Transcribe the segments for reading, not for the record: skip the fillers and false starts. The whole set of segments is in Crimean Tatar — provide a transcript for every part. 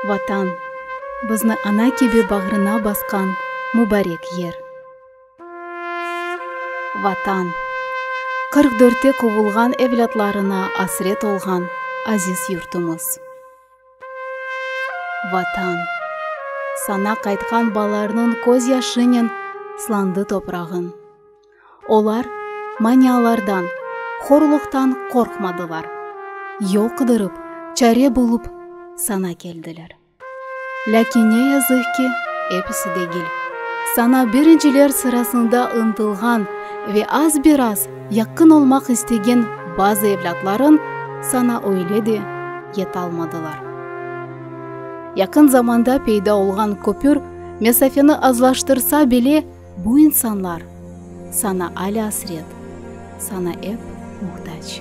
Vatan, bizni ana kibi bağrına basqan mubarek yer. Vatan, 44-te quvulğan evlâtlarına asret olğan aziz yurtumız. Vatan, saña qaytqan balalarnıñ közyaşınen sılandı toprağıñ. Olar manialardan, horluqtan qorqmadılar, yol qıdırıp, çare bulıp, saña keldiler. Lâkin ne yazıq ki, episi degil. Saña birinciler sırasında ıntılğan ve az biraz yaqın olmaq istegen bazı evlâtlarıñ saña öyle de yetalmadılar. Yaqın zamanda peyda olğan köpür mesafeni azlaştırsa bile, Bu insanlar saña alâ asret, saña ep muhtac.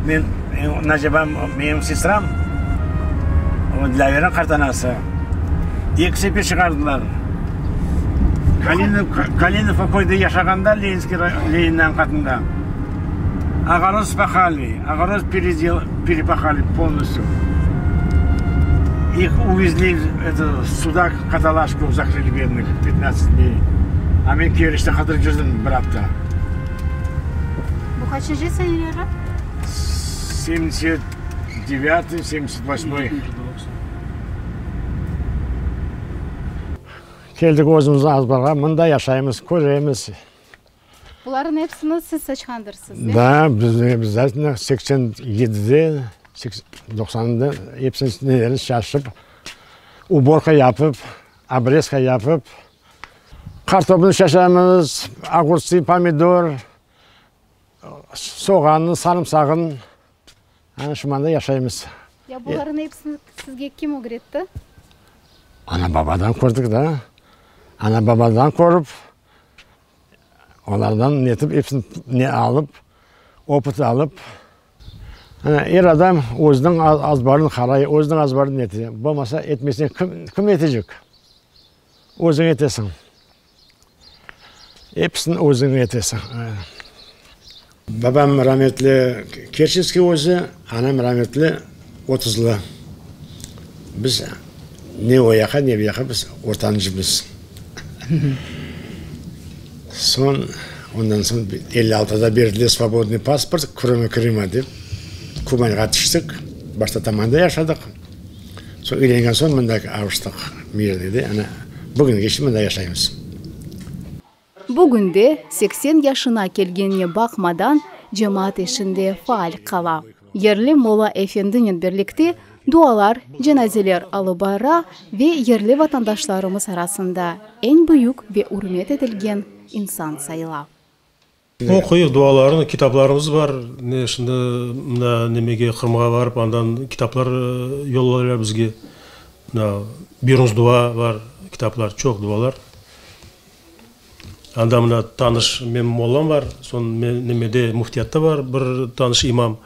Men, Nacibam, menim sestram, o Dilâverniñ qartanası, eki sefer çıqardılar. Kalinov, Kalinovka köyde yaşağanda, Leninskiy Leninniñ qatında, ogorod spahali, ogorod peredel, perepahali polностью. İh uvezli, eto, Sudaq, katalaşku zakrıli bednıh, 15 dney. A men Keriçte qıdırıp yürdim bir apta. Bu qaçıncı seneleri? Semdesât devyatый, semdesât vosmoy. Keldik özümizniñ azbarğa, mında yaşaymız, köremiz. Bularnıñ episini siz saçqandırsız, de? Da, biz obязательно 87-de, 90-da episini nelerni şaşıp, uborka yapıp, obrezka yapıp, Qartopnı şaşamız, ogurtsı, pomidor, soğannı, sarımsağın, ana şu manda yaşaymız. Ya bularnıñ episini sizge kim ögretti? Ana-babadan kördik da. Ana-babadan körip, olardan netip, episini ne alıp, opıt alıp. Ana, er adam özüniñ azbarını qaray, özüniñ azbarını nete. Bolmasa, etmeseñ, kim, kim etecek? Özüñ etesiñ. Episini özüñ etesiñ. Babam rametli Kerçenskiy özü, anam rametli Otuzlı. Biz ne o yaqa, ne bu yaqa, biz ortancımız. Soñ, ondan soñ 56-da berdiler svobodnıy pasport, krome Krıma dep, Kubanğa tüştik. Başta Tamanda yaşadıq. Soñ üylengen soñ mında avuştıq, Mirnıde, ana, bugüngeçe mında yaşaymız. Bugünde 80 yaşına kelgenine baqmadan, cemaat işinde faal qala. Yerli molla efendinen birlikte dualar, cenazeler alıp bara ve yerli vatandaşlarımız arasında eñ büyük ve ürmet etilgen insan sayıla. Oquyıq dualarnı, kitaplarımız bar. Ne şimdi mına nemege Qırımğa barıp, andan kitaplar yollaylar bizge. Mına Birunz dua bar, kitaplar, çoq dualar. Anda mına tanış menim mollam bar, soñ nemede müftiyatta bar bir tanış imam.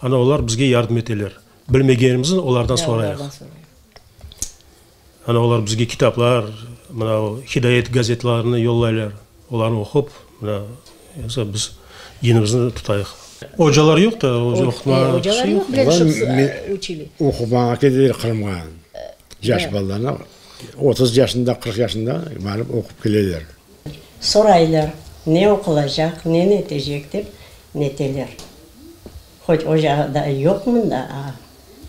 Ana olar bizge yardım eteler. Bilmegenimizni olardan sorayıq. Ana olar bizge kitaplar, mına o Hidayet gazetlerini yollaylar. Olarnı oqup, mına biz dinimizni tutayıq. Ocalar yoq da, oqutmağa Ocalar yoq, Oqumağa keteler Qırımğa. Yaş balalarnı 30 yaşında, 40 yaşında barıp oqup keleler. Soraylar, ne oqulacaq, ne netecek dep neteler. Hoç oca da yoq mında, a,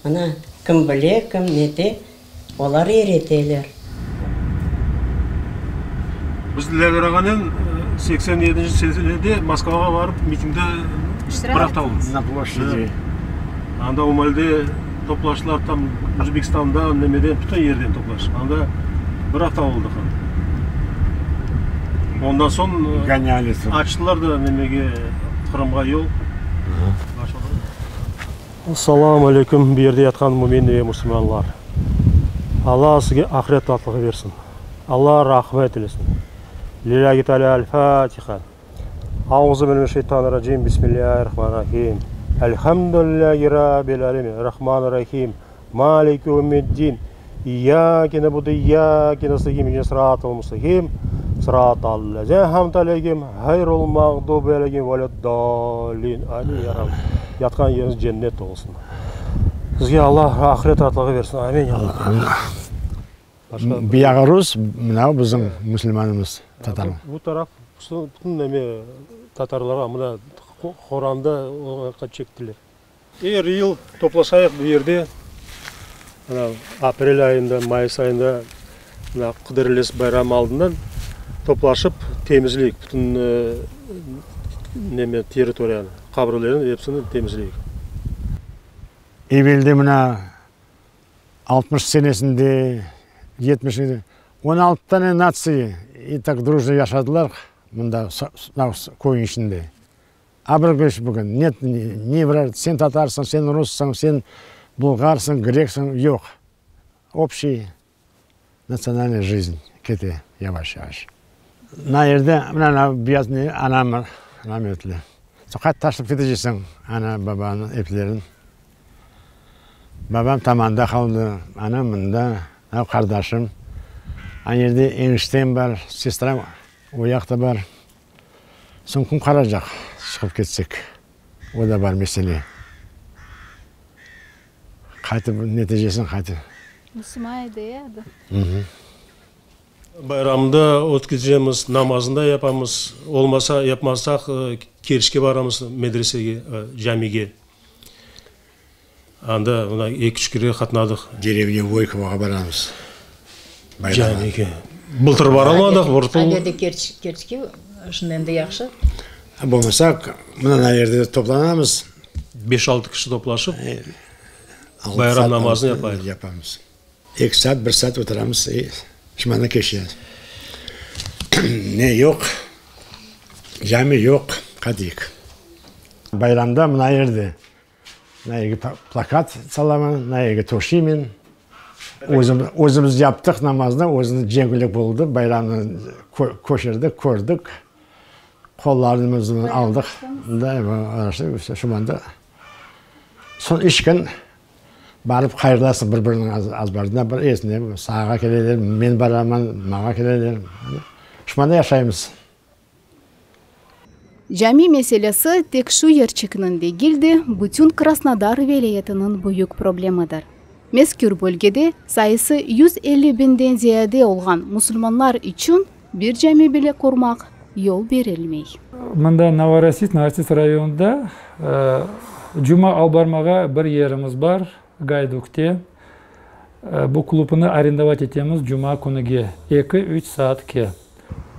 mına, kim bile, kim nete, olar ereteler. Biz Dilâver ağanen 87-nci senede Moskvağa barıp mitingde bir afta oldıq. Na ploşçadi. Anda o malde toplaştılar tam Özbekistandan, nemeden, bütün yerden toplaştıq. Anda bir afta oldıq anda. Ondan soñ Gonyali. açtılar da nemege, Qırımğa yol. Assalamu aleyküm, bu yerde yatqan mümin ve musulmanlar. Alla sizge ahiret tatlığı bersin. Alla rahmet eylesin. Lillahi Teala el-Fatiha. Auzu billahi mineşşeytanirracim. Bismillahirrahmanirrahim. Elhamdülillahi Rabbil alemin. Rahmanirrahim. Maliki yevmiddin, İyyâke na'budu ve iyyâke nestaîn, İhdina sıratal mustaqîm, sıratal lezîne en'amte aleyhim, ğayril mağdubi aleyhim ve le'd-dâllîn. Amin, ya Rabbi. Yatqan yeriñiz cennet olsun. Sizge Alla ahiret raatlığı versin. Amin, ya Rabbi. Başqa. Bu yağı rus, mınavı bizim musulmanımız, tatar. Bu taraf bütün neme tatarlarğa, mına Qoranda o yaqqa çektiler. Er yıl toplaşayıq bu yerde, mına aprel ayında, mayıs ayında, mına Qıdırlez bayramı aldından toplaşıp temizleyik bütün neme territoriyanı, qabirlerni episini temizleyik. Evelde mına 60 senesinde, 70-inde 16 tane natsiya i tak drujno yaşadılar mında köyniñ içinde. A bir kış bugün net ne bir sen tatarsıñ, sen russıñ, sen bulğarsıñ, greksiñ, yoq. Общий naциональный жизнь kete yavaş-yavaş. Mına yerde mına beyaz ne anam rametli. Soñ taşlap keteceksin ana babanı eplerin. Babam Tamanda qaldı, anam mında, qardaşım. Ana yerde eniştem bar, sestram o yaqta bar. Soñ kim qaracaq çıqıp ketsek? O da bar mesele. Qaytıp neticesini qaytıp. Musulman edi, e, adı? Bayramda ötkizemiz, namazını da yapamız. Olmasa, yapmasaq, Kerçke baramız, medresege, camige. Anda mına eki-üç kere qatnadıq. Derevnâ Voykovağa baramız bayramğa. Camige. Bıltır baralmadıq, bırtıl. Avelde Kerçke şunda endi yahşı. Bolmasa, mına na yerde toplanamız. Beş-altı kişi toplaşıp, bayram namazını yapayıq. Yapamız. Eki saat, bir saat oturamız, şımanda keçe. Ne yoq, cami yoq, qadiyik. Bayramda mına yerde, mına yerge plakat salaman, mına yerge toşiymen. Özüm, özümiz yaptıq namaznı, özümiz cengüllik boldı, bayramnı köşerdik, kördik, qollarımıznı aldıq. Da, şımanda. Soñ iç kün Barıp hayırlasıq bir-biriniñ azbarına, bir esine, sağa keleler, men baraman, maña keleler. Şumanda yaşaymız. Cami meselesi tek şu yerçikniñ degil de, bütün Krasnodar vilâyetiniñ büyük problemidir. Mezkür bölgede sayısı 150 biñden ziyade olğan musulmanlar içün bir cami bile qurmaq yol berilmey. Mında Novorossiysk, Novorossiysk rayonında cuma alıp barmağa bir yerimiz bar, Gaydukte. Bu klubnı arendovat etemiz cuma künüge, eki-üç saatke.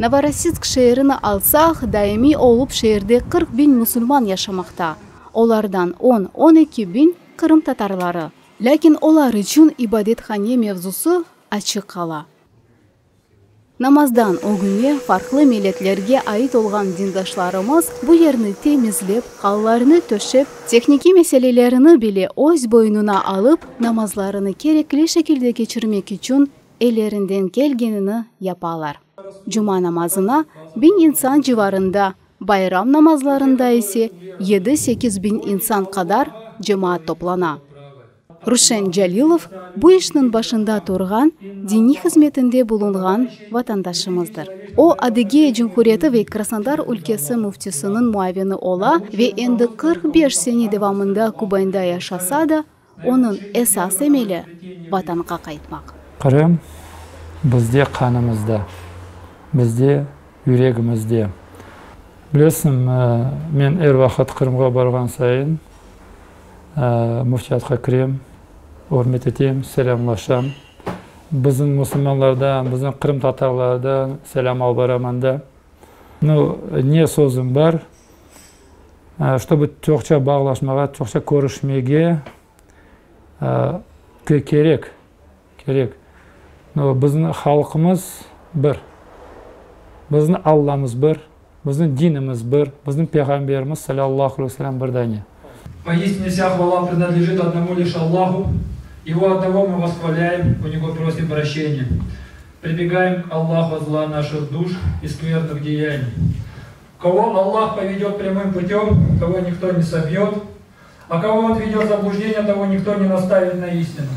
Novorossiysk şeerini alsaq, daimiy olıp şeerde 40 biñ musulman yaşamaqta, olardan on, 12 biñ, qırımtatarları. Lâkin olar içün ibadethane mevzusı açıq qala. Namazdan ögüne farqlı milletlerge ait olğan dindaşlarımız bu yerni temizlep, halılarını töşep, tehnikiy meselelerini bile öz boynuna alıp, namazlarını kerekli şekilde keçirmek içün ellerinden kelgenini yapalar. Cuma namazına biñ insan civarında, bayram namazlarında ise yedi-sekiz biñ insan qadar cemaat toplana. Ruşen Calilov, bu işniñ başında turğan, diniy hızmetinde bulunğan vatandaşımızdır. O, Adıgeya Cumhuriyeti ve Krasnodar ülkesi müftisiniñ muavini ola ve endi 45 sene devamında Kubanda yaşasa da, onıñ esas emeli, Vatanğa qaytmaq. Qırım bizde qanımızda, bizde yüregimizde. Bilesiñ, men er vaqıt Qırımğa barğan sayın, Müftiyatqa kirem, ürmet etem, selâmlaşam. Bizim musulmanlardan, bizim qırımtatarlardan selâm alıp baram anda. Nu, ne sözüm bar, ştobu çoqça bağlaşmağa, çoqça körüşmege kerek, kerek. Nu, bizim halqımız bir, bizim Allamız bir. Bizim dinimiz bir, bizim Peyğamberimiz, salâllahu aleyhi ve selâm, bir dane. Поистине вся хвала принадлежит одному лишь Аллаху, Его одного мы восхваляем, у Него просим прощения. Прибегаем к Аллаху от зла наших душ и скверных деяний. Кого Аллах поведет прямым путем, того никто не собьет, а кого Он ведет в заблуждение, того никто не наставит на истину.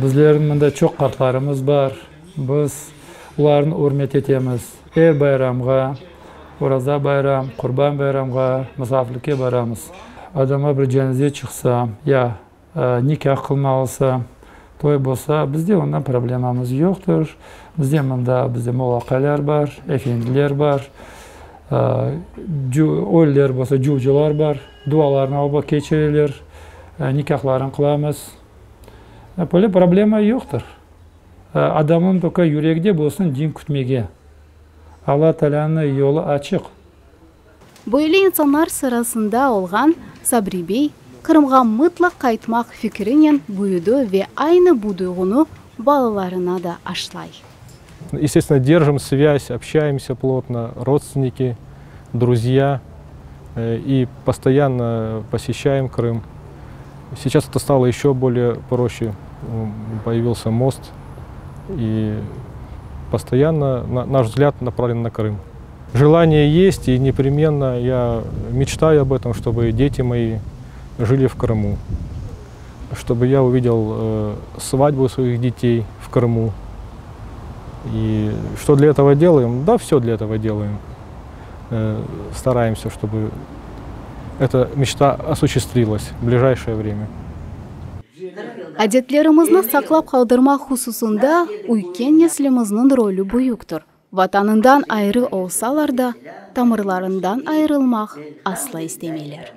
Bizlerniñ mında çoq qartlarımız bar, biz olarnı ürmet etemiz. Er bayramğa, Oraza bayram, Qurban bayramğa musafirlikke baramız. Adamğa bir cenaze çıqsa, ya nikâh qılmalısa, toy bolsa, bizde ondan problemamız yoqtır. Bizde mında bizde molla aqaylar bar, efendiler bar, ölüler bolsa cuvcılar bar, dualarnı alıp keçireler, nikâhlarını qılamız. Böyle problema yoqtır. Adamnıñ tolko yüreginde bolsun din kütmege. Alla Taalânıñ yolu açıq. Böyle insanlar sırasında olğan Sabri bey Qırımğa mıtlaq qaytmaq fikrinen büyüdi ve aynı bu duyğunı balalarına da aşlay. Естественно, держим связь, общаемся плотно, родственники, друзья, и постоянно посещаем Крым. Сейчас это стало еще более проще. Появился мост, и постоянно наш взгляд направлен на Крым. Желание есть, и непременно я мечтаю об этом, чтобы дети мои жили в Крыму, чтобы я увидел свадьбу своих детей в Крыму. И что для этого делаем? Да, все для этого делаем. Стараемся, чтобы эта мечта осуществилась в ближайшее время. Adetlerimizni saqlap qaldırmaq hususında üyken neslimizniñ rolü büyüktir. Vatanından ayrı olsalar da, tamırlarından ayırılmaq asla istemeyler.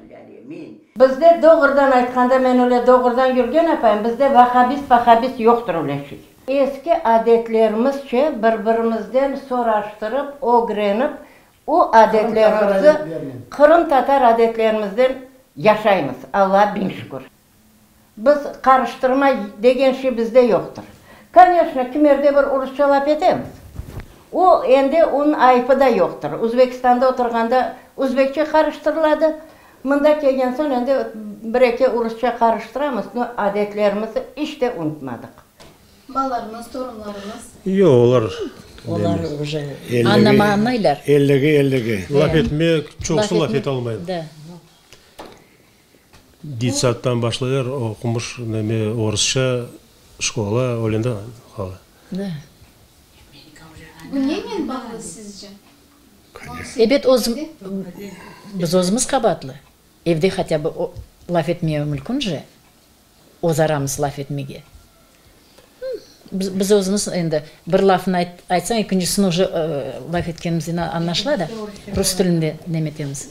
Bizde doğrudan aytqanda, men öyle doğrudan yürgen apayım, bizde vahhabist vahhabist yoqtır öyle şey. Eski adetlerimizce bir-birimizden soraştırıp, ögrenip, o adetlerimizni, qırımtatar adetlerimizden yaşaymız, Alla 1000 şükür. Biz qarıştırma degen şey bizde yoqtır. Конечно, kimerde bir rusça laf etemiz. O endi onıñ ayıpı da yoqtır. Özbekistanda oturğanda özbekçe qarıştırıladı. Mında kelgen soñ endi bir-eki rusça qarıştıramız, но adetlerimizni iç te unutmadıq. Balalarıñız, torunlarıñız? Yoq, olar Olar уже Añlama añlaylar. Ellige, ellige. Laf etmek, çoqusı laf ete almaydı. Да. Детсадтан başlaylar, oqumış neme orusça школа, öyle qala. Да. Bu nenen bağlı sizce? Ebet özüm, biz özümiz qabaatlı. Evde хотя бы laf etmege mümkün же. Öz aramız laf etmege. Biz, biz özümiz endi bir lafını aytsañ, ekincisini уже laf etkenimizden añlaşıla da. Rus tilinde neme etemiz.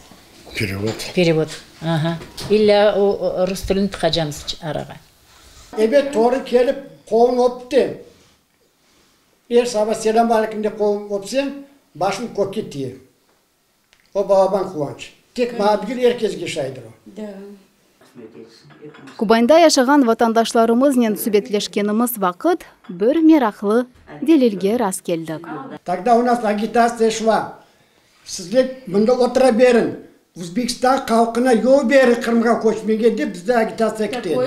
Перевод. Перевод. Ага. İlla o rus tilini tıqacamız arağa. Ebet doğru kelip qolun öpti. Er saba selâm aleyküm dep qolun öpsem, başım kökke tiye. O balaban quvanç. Tek maña degil, er keske şaydır o. Kubanda yaşağan vatandaşlarımıznen subetleşkenimiz vaqıt bir meraqlı delilge rast keldik. Тогда у нас агитация шла. Sizler mında otura beriñ. Özbekistan halqına yol beriñ Qırımğa köçmege dep bizde agitatsiya ketedi.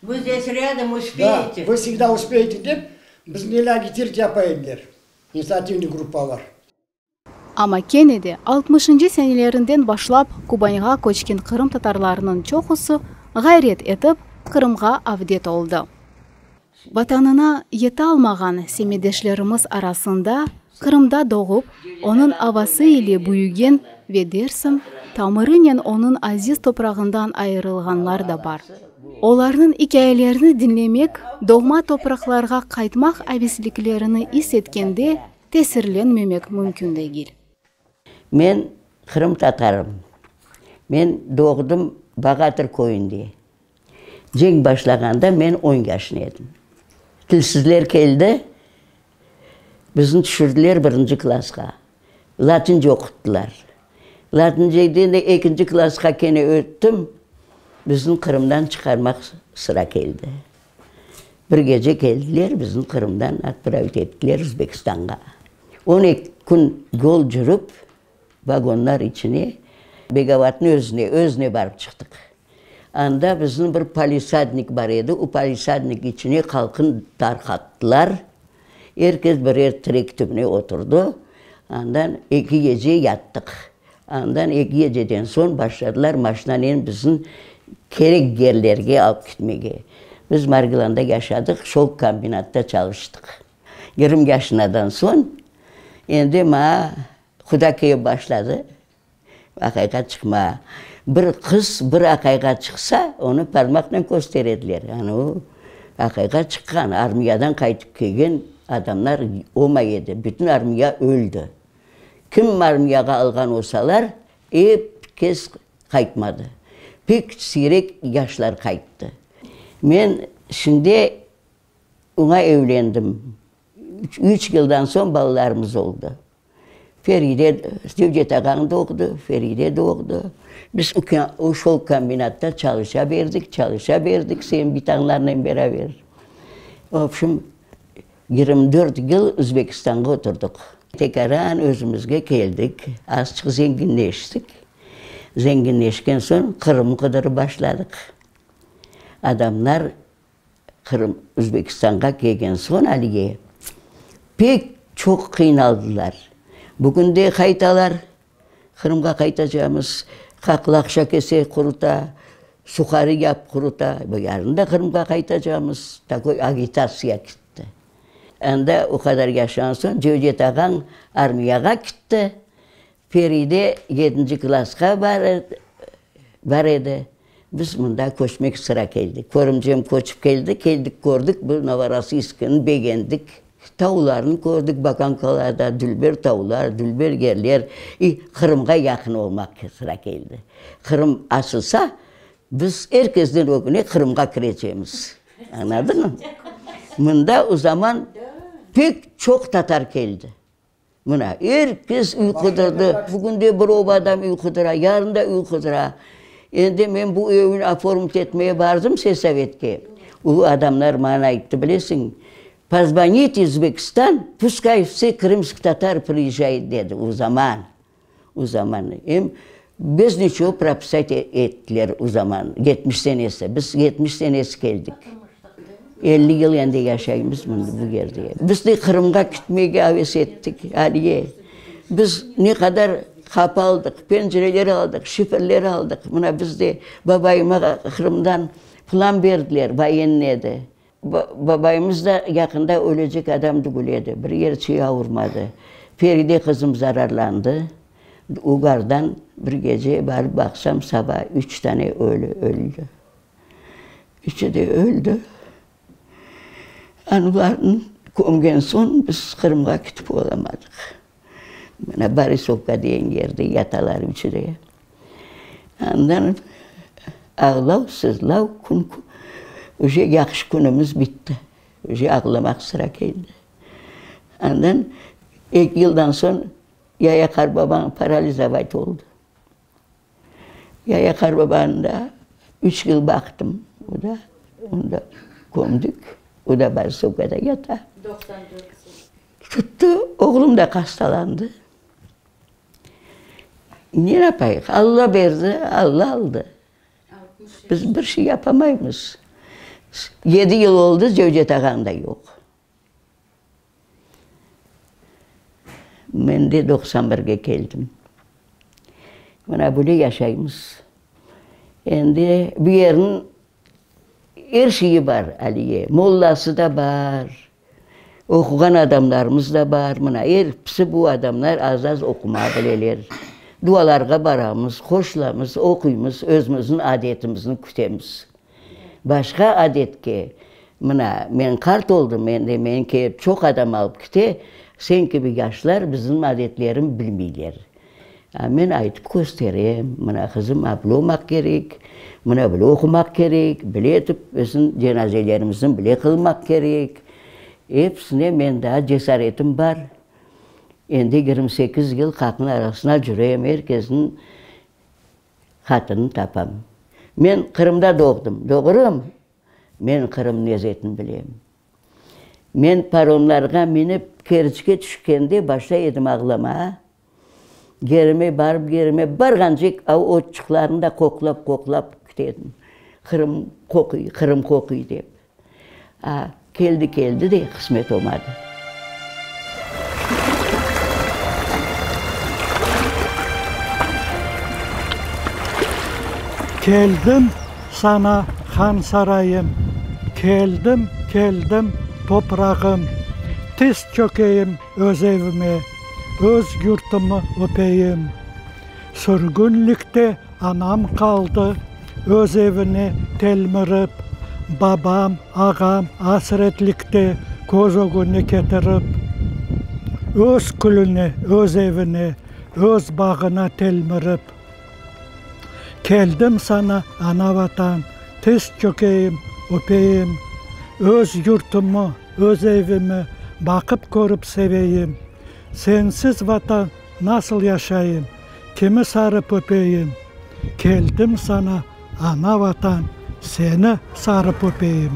Вы здесь рядом Да, успеете. вы всегда успеете dep bizni ele агитировать yapa ediler. Инициативный gruppalar. Amma kene de 60 senelerinden başlap Kubanğa köçken Qırım tatarlarınıñ çoqusı ğayret etip Qırımğa avdet oldı. Vatanına yetalmağan semetdeşlerimiz arasında Qırımda doğıp, onıñ avası ile büyügen ve dersiñ tamırınen onıñ aziz toprağından ayırılğanlar da bar. Olarnıñ ikâyelerini diñlemek, doğma topraqlarğa qaytmaq avesliklerini is etkende tesirlenmemek mümkün degil. Men Qırım tatarım. Men doğdım Bağatır köyünde. Cenk başlağanda men 10 yaşında edim. Tilsizler keldi, bizni tüşürdiler birinci klassqa. Latince oquttılar. Latinceden de ekinci klassqa kene öttim, bizni Qırımdan çıqarmaq sıra keldi. Bir gece keldiler, bizni Qırımdan отправить ettiler Özbekistanğa. 12 kün yol yürip, vagonlar içine, Begavatnıñ özüne, özüne barıp çıqtıq. Anda bizim bir палисадник bar edi, o палисадник içine halqın tarqattılar. Er kes birer terek tübüne oturdı. Andan eki gece yattıq. Andan eki geceden soñ başladılar maşinanen bizni kerek yerlerge alıp ketmege. Biz Margilanda yaşadıq, şolk kombinatta çalıştıq. 20 yaşınadan soñ endi maña quda kelip başladı, aqayğa çıqmağa. Bir qız bir aqayğa çıqsa, onı parmaqnen köstere ediler. Yani o aqayğa çıqqan, armiyadan qaytıp kelgen adamlar olmay edi, bütün armiya öldi. Kim armiyağa alğan olsalar, ep kes qaytmadı. Pek siyrek yaşlar qayttı. Men şimdi oña evlendim. Üç yıldan soñ balalarımız oldı. Feride, Cevdet ağañ doğdı, Feride doğdı. Biz o şol kombinatta çalışa berdik, çalışa berdik sen bitañlarnen beraber. Vobşem, 24 yıl Özbekistanğa oturdıq. Tekaran özümizge keldik, azçıq zenginleştik. Zenginleşken soñ Qırım qıdırıp başladıq. Adamlar Qırım, Özbekistanğa kelgen soñ Aliye pek çoq qıynaldılar. Bugün de qaytalar, Qırımğa qaytacamız, qaqla aqşa kese quruta, suhari yap quruta, yarın da Qırımğa qaytacamız, takoy agitatsiya kitti. Anda o qadar yaşağan soñ Cevdet ağañ armiyağa kitti, Feride yedinci klassqa bar edi. Biz mında köçmek sıra keldi. Körümcem köçip keldi, keldik kördik, bu Novorossiyskni begendik. Tavlarnı kördik, Bakankalarda dülber tavlar, dülber yerler. İ Qırımğa yaqın olmaq sıra keldi. Qırım açılsa, biz er kesden ögüne Qırımğa kirecemiz. Añladıñmı? Mında o zaman pek çoq tatar keldi. Mına, er kes üy qıdırdı. Bugün de bir obadan üy qıdıra, yarın da üy qıdıra. Endi men bu evni oformit etmege bardım selsovetke. O adamlar maña ayttı, bilesiñ, pozvonite Özbekistan, puskay vse krımsk tatar priezjayut, dedi o zaman. O zaman. Em bez niçego propisat ettiler o zaman, 70 senesi. Biz 70 senesi keldik. 50 yıl endi yaşaymız mında, bu yerde. Biz de Qırımğa ketmege aves ettik, Aliye. Biz ne qadar qapı aldıq, pencereler aldıq, şiferler aldıq. Mına biz de babayıma Qırımdan plan berdiler, voyennıy edi. Babayımız da yaqında ölecek adam tügül edi, bir yerçiyi avurmadı. Feride qızım zararlandı. Ugardan bir gece barıp baqsam, saba üç tane ölü öldi. Üçü de öldi. Anılarnı kömgen soñ biz Qırımğa ketip olamadıq. Mına Borisovka degen yerde yatalar üçü de. Andan ağlav, sızlav, kün, uje yahşı künümiz bitti. Uje ağlamaq sıra keldi. Andan eki yıldan soñ Yaya qartbabañ paralizovat oldı. Yaya qartbabanı da üç yıl baqtım. O da, onı da kömdik. O da Borisovkada yata. Tuttı, oğlum da hastalandı. Ne yapayıq? Alla berdi, Alla aldı. Biz bir şey yapamaymız. Yedi yıl oldı, Cevdet ağam da yoq. Men de 91-ge keldim. Mına böyle yaşaymız. Endi bu yerniñ Er şeyi bar, Aliye, mollası da bar, oquğan adamlarımız da bar, mına, episi bu adamlar az-az oqumağa bileler. Dualarğa baramız, qoşulamız, oquymız, özümizniñ adetimizni kütemiz. Başqa adetke, mına, men qart oldım, endi meni kelip çoq adam alıp kite, sen kibi yaşlar bizim adetlerim bilmeyler. A men aytıp kösterem, mına, qızım, a bile olmaq kerek, mına, bile oqumaq kerek, bile etip bizim cenazelerimizni bile qılmaq kerek. Episine men daa cesaretim bar. Endi 28 yıl halqnıñ arasına cürem, er kesniñ hatırini tapam. Men Qırımda doğdım, doğrumı? Men Qırım lezetini bilem. Men paromlarğa minip Kerçke tüşkende başlay edim ağlamağa. Gerime barıp, gerime barğancek av otçıqlarnı da qoqlap-qoqlap kite edim. Qırım qoquy, Qırım qoquy dep. A, keldi-keldi de, qısmet olmadı. Keldim sana han sarayım. Keldim, keldim, toprağım, Tiz çökeyim öz evime, Öz yurtumı öpeyim. Sürgünlikte anam qaldı, Öz evine telmirip, Babam, ağam asretlikte Köz ögüne ketirip. Öz külüne, öz evine, Öz bağına telmirip. Keldim saña, ana-Vatan, Tiz çökeyim, öpeyim. Öz yurtumı, öz evimi Baqıp körip seveyim. Sensiz, Vatan, nasıl yaşayım, Kimi sarıp öpeyim? Keldim saña, ana-Vatan, Seni sarıp öpeyim.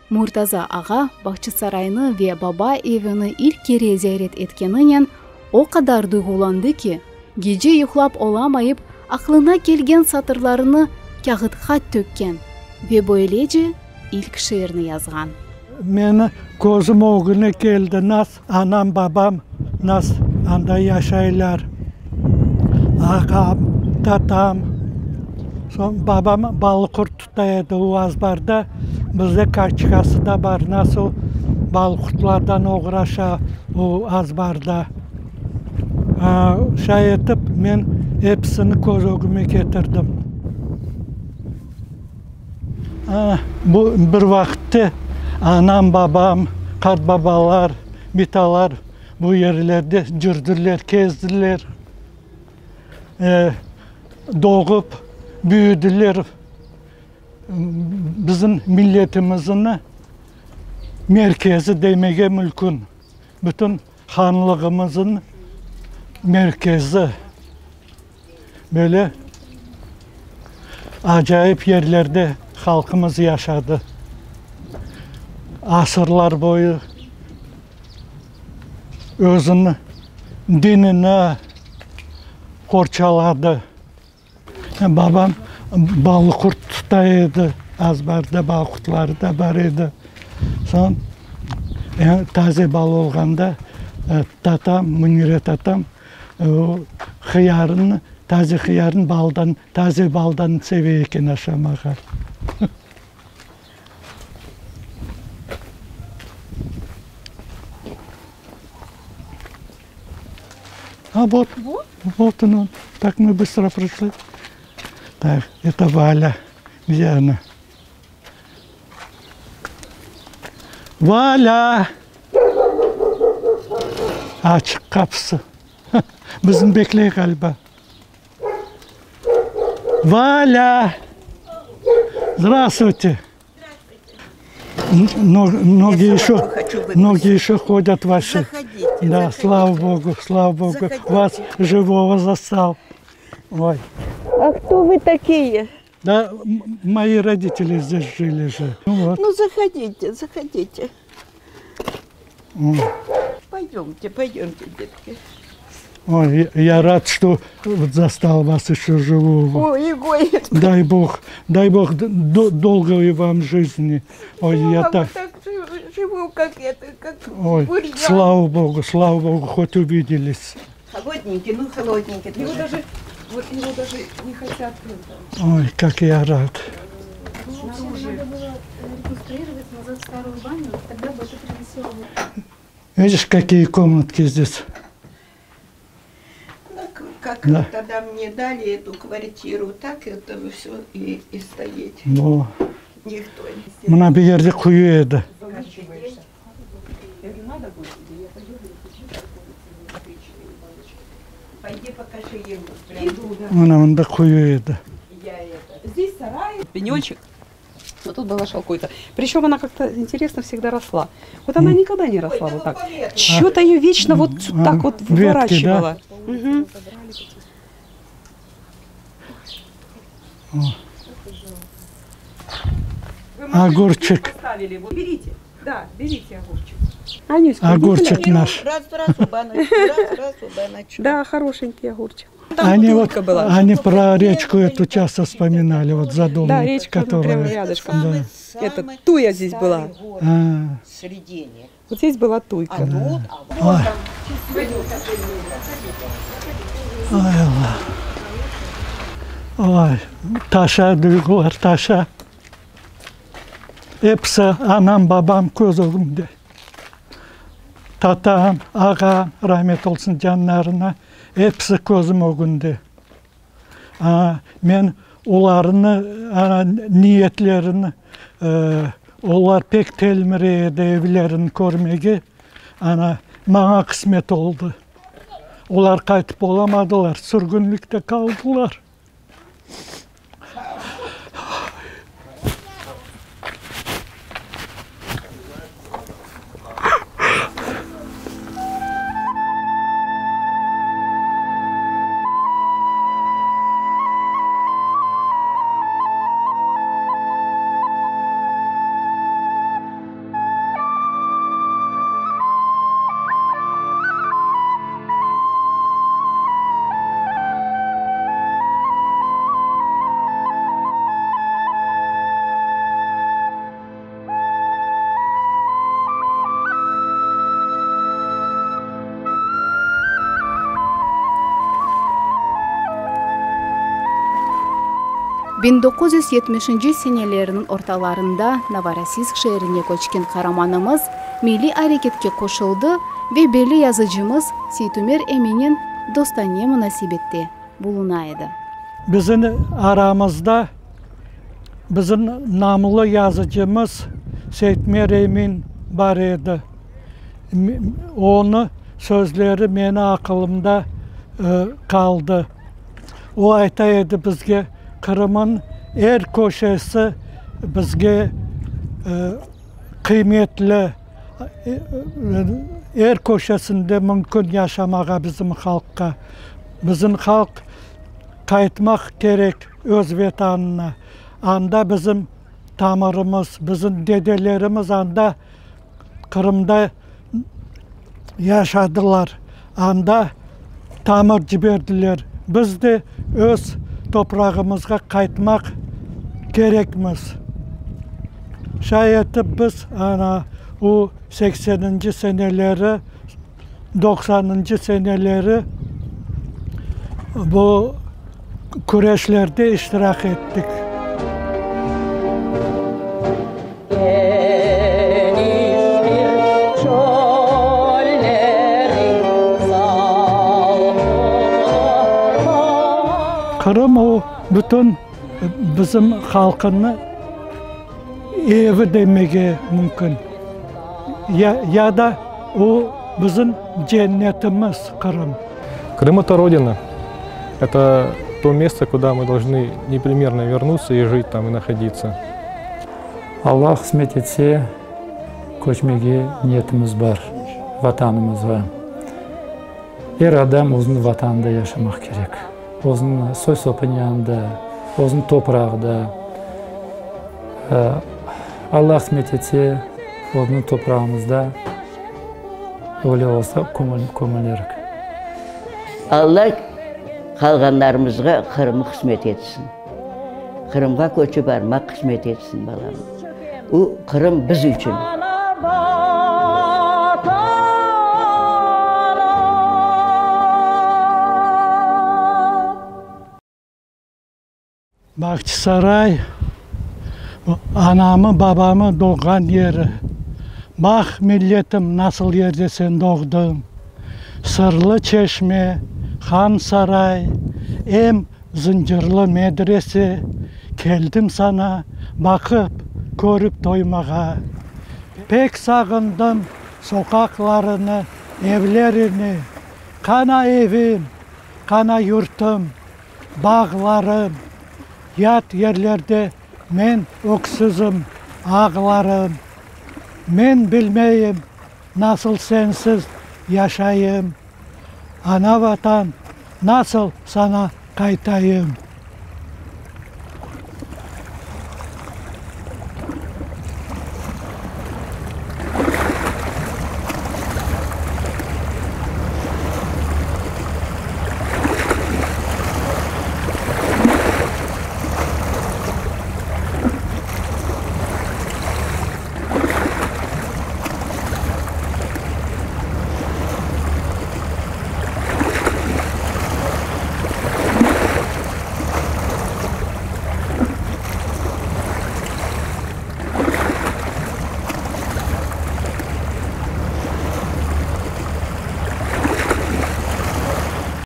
Murtaza ağa Bağçasaraynı ve baba evini ilk kere ziyaret etkeninen o qadar duyğulandı ki, gece yuqlap olamayıp, aqlına kelgen satırlarını kâğıtqa tökken ve böylece ilk şiirni yazğan. Meni közüm ögüne keldi, nas anam, babam nas anda yaşaylar, ağam, tatam, soñ babam balıqurt tuta edi, o azbarda bizde kartçkası da bar, nas o balıqurtlardan oğraşa o azbarda. Şay etip men episini köz ögüme ketirdim. Bu bir vaqıtte anam, babam, qartbabalar, bitalar bu yerlerde cürdüler, kezdiler, doğıp büyüdiler. Bizim milletimizin merkezi demege mümkün. Bütün hanlığımızın merkezi. Böyle acayip yerlerde halqımız yaşadı. Asırlar boyu özüni, dinini qorçaladı. Babam balıqurt tuta edi, azbarda balıqurtları da bar edi. Soñ taze bal olğanda tatam, Münire tatam, o hıyarını, taze hıyarını baldan, taze baldan seve eken aşamağa. А вот, вот он, так мы быстро прошли. Так, это Валя. Где она? Валя! Açıq qapısı. Bizni bekley ğaliba. Валя! Здравствуйте! Ноги еще, ноги еще ходят ваши. Заходите, Да, заходите. слава Богу, слава Богу. Заходите. Вас живого застал. Ой. А кто вы такие? Да, мои родители здесь жили же. Ну, вот. Ну, заходите, заходите. Пойдемте, пойдемте, детки. Ой, я рад, что вот застал вас еще живого. Ой, ой. Дай Бог, дай Бог долгой вам жизни. Ой, ну, я а так... так живу, как это, как Ой, бурьян. слава Богу, слава Богу, хоть увиделись. Холодненький, ну холодненький. Его даже, вот его даже не хотят. Ой, как я рад. Снаружи. Надо было реконструировать назад старую баню, тогда бы это принесло. Видишь, какие комнатки здесь? Ну, как Да. тогда мне дали эту квартиру, так это все и, и стоит. Ну, Никто не mına bu yerde quyu edi. Я говорю, надо будет тебе, я пойду, говорю, куплю Пойди покажи ему. Прям. Иду, да. Mına mında quyu edi. Я это. Здесь сарай, пенечек. Но тут была шалкойта. Причем она как-то интересно всегда росла. Вот она никогда не росла вот так. Чего-то ее вечно вот А, так вот ветки, да? выворачивала. Мгм. Огурчик. Поставили. Вот Берите. Да, берите огурчик. Анюська, иди Огурчик гуляй. наш. Раз, раз у баночку, раз, раз у баночку. Да, хорошенький огурчик. Там Они вот, бутылка была. они про речку эту часто вспоминали, вот за домом, Да, речка ну, которая. прямо рядышком. Да. Это туя здесь была. А, Середине. Вот здесь была туйка. А тут, а Ой. Ой, Allah. Ой, taşa duyğular, taşa. Episi anam, babam köz ögümde. Tatam, ağam, rahmet olsun canlarına, episi közüm ögünde. Men olarnı, niyetlerini, olar pek telmire edi evlerini körmege, ana, maña qısmet oldı. Olar qaytıp olamadılar, sürgünlikte qaldılar. 1970-nci senelerniñ ortalarında Novorossiysk şeerine köçken qaramanımız milliy areketke qoşuldı ve belli yazıcımız Seytumer Eminen dostane munasebette buluna edi. Bizim aramızda bizim namlı yazıcımız Seytmer Emin bar edi. Onı sözleri meni aqılımda qaldı. O ayta edi bizge, Qırımın er köşesi bizge qıymetli, er köşesinde mümkün yaşamağa bizim halqqa. Bizim halq qaytmaq kerek öz Vetanına. Anda bizim tamırımız, bizim dedelerimiz anda Qırımda yaşadılar, anda tamır ciberdiler. Biz de öz toprağımızğa qaytmaq kerekmiz. Şay etip biz, ana, o sekseninci seneleri, doqsanıncı seneleri bu küreşlerde iştirak ettik. Qırım o, bütün bizim halqını evi demege mümkün. Ya, ya da o bizim cennetimiz Qırım. Крым – это Родина. Это то место, куда мы должны непременно вернуться и жить там, и находиться. Allah qısmet etse, köçmege niyetimiz bar Vatanımızğa. Er adam özüniñ Vatanında yaşamaq kerek. Özüniñ soy-sopınıñ yanında, özüniñ toprağında. Allah qısmet etse, özüniñ toprağımızda öyle olsa kömülirik. Alla qalğanlarımızğa Qırımı qısmet etsin. Qırımğa köçip barmaq qısmet etsin, balam. U Qırım biz içün. Bağçasaray, anamı, babamı doğğan yeri. Baq, milletim, nasıl yerde sen doğdıñ. Sırlı çeşme, Han saray, em zıncırlı medrese, Keldim saña baqıp, körip toymağa. Pek sağındım soqaqlarını, evlerini. Qana evim, qana yurtum, Bağlarım, yat yerlerde men öksüzim, ağlarım. Men bilmeyim, nasıl sensiz yaşayım, Ana-Vatan, nasıl saña qaytayım.